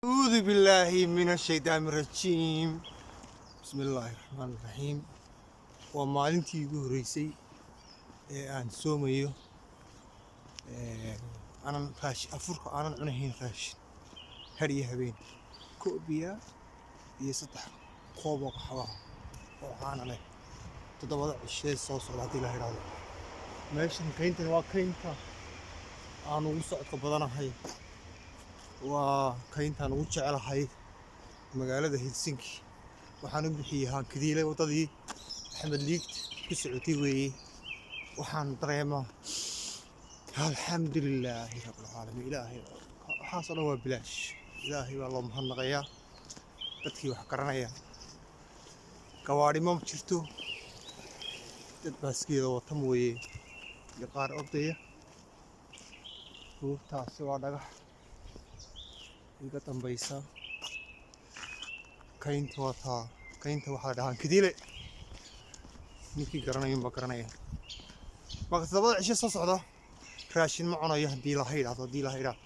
أعوذ بالله من الشيطان الرجيم، بسم الله الرحمن الرحيم. Waa maalintii ugu horreysay ee aan soomayo, aanan raashin, afurka aanan cunahayn raashin har iyo habeen, koob biyaa iyo 3 koob oo qaxwa ah oo caana leh, 7da cishee soo socda, haddii la idhaahdo. Meeshan kayntan waa kaynta aan ugu socodka badanahay, waa kayntaan ugu jecelahay magaalada Helsinki. Waxaan u bixiyey Hankadiile, waddadii Axmed Liigt ku socotay weeye. Waxaan dareemaa alxamdu lilaahi rabbilcaalamiin. Ilaahay, waxaasoo dhan waa bilaash. Ilaahay baa loo mahadnaqayaa. Dadkii wax garanaya, gawaadhi ma jirto, dad baaskiila wata mooye iyo qaar ordaya. Buurtaasi waa dhagax iga dambaysa. Kaynta waa taa. Kaynta waxaa la dhahaa Hankadiile, ninkii garanayun baa garanaya. Marka 7da cisho soo socda raashin ma cunayo, haddii la yidhaahdo, haddii la yidhaahdo.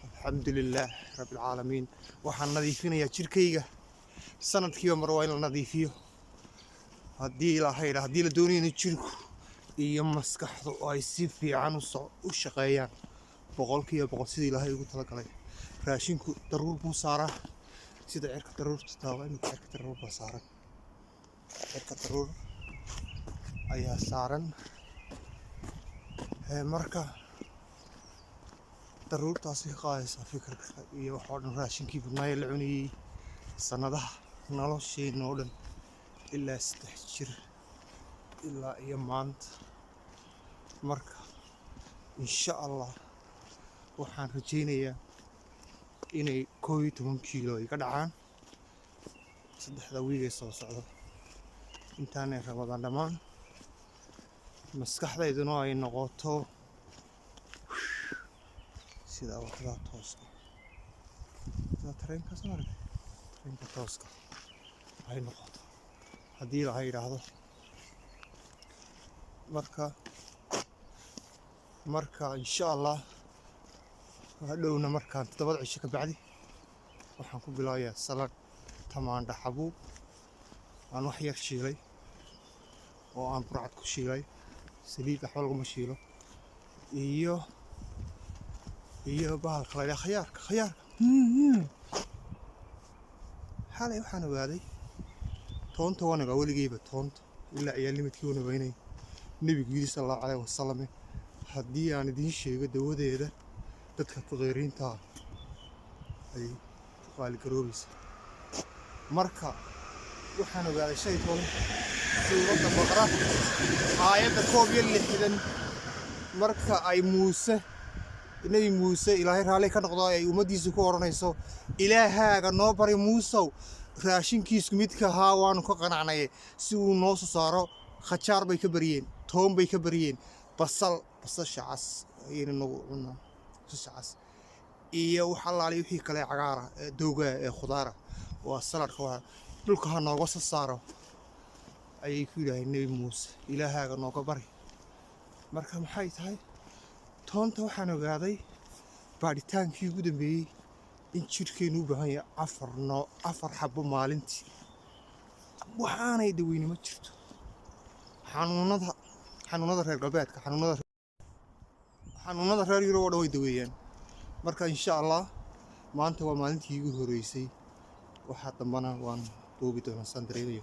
Alxamdu lilaah rabbilcaalamiin. Waxaan nadiifinayaa jirkayga. Sanadkiiba mar waa in la nadiifiyo, haddii la yidhaahdo, haddii la doonayo in jirku iyo maskaxdu ay si fiican u shaqeeyaan 100% sidii Ilaahay ugu talagalay. Raashinku daruur buu saaraa, sida cirka daruurta taaba. Imika cirka daruur baa saaran, cirka daruur ayaa saaran. Marka daruurtaasi ka qaadaysaa fikirka iyo wax oo dhan, raashinkii badnaayee la cunayey sannadaha nolosheena oo dhan, ilaa 3 jir ilaa iyo maanta. Marka insha Allah waxaan rajaynayaa inay 11 kiilo ay ka dhacaan 3da wiig ee soo socda, intaanay Ramadaan dhammaan, maskaxdayduna ay noqoto sida waxdaa tooska, sida tareenkaas, maaragtay, tareenka tooska ay noqoto, haddii la yidhaahdo. Marka insha Allah hadhowna markaan 7da cisho ka bacdi waxaan ku bilaabayaa salad tamaandha xabuub aan wax yar shiilay oo aan burcad ku shiilay, saliid waxba laguma shiilo, iyo bahalka la yidhaha khiyaarka. Khiyaarka xalay waxaan ogaaday toonta waan ogaa weligeyba, toonta ilaa ciyaalnimadkii waan ogaa inay Nebigu yidhi sala Allahu caleyhi wasalam. Haddii aan idiin sheego dawadeeda, dadka faqiiriinta ay ku qaaligaroobaysa. Marka waxaan ogaaday shay toon, Suuradda Baqra aayadda 61, marka ay Muuse, Nebi Muuse, Ilaahay raalli ka noqdo, ay ummaddiisa ku odhanayso: "Ilaahaaga noo bari, Muusow, raashinkiisku midka ahaa waanu ka qanacnaye, si uu noo soo saaro." Khajaar bay ka bariyeen, toon bay ka bariyeen, basal, basasha cas ayayna nagu cunaa, basasha cas iyo wax allaali wixii kale cagaara ee dowga ee khudaara, waa saladka, waa dhulka ha nooga soo saaro, ayay ku yidhaaheen Nebi Muuse, "Ilaahaaga nooga bari." Marka maxay tahay toonta? Waxaan ogaaday baadhitaankii ugu dambeeyey in jidhkeenu u baahan yahay afar noo afar xabo maalintii. Waxaanay daweyne ma jirto. Xanuunada reer galbeedka, xanuunada reer Yurub oo dhan way daweeyaan. Marka insha Allah maanta waa maalintii igu horeysay. Waxaa dambana waan duubi doonaa saan dareemayo.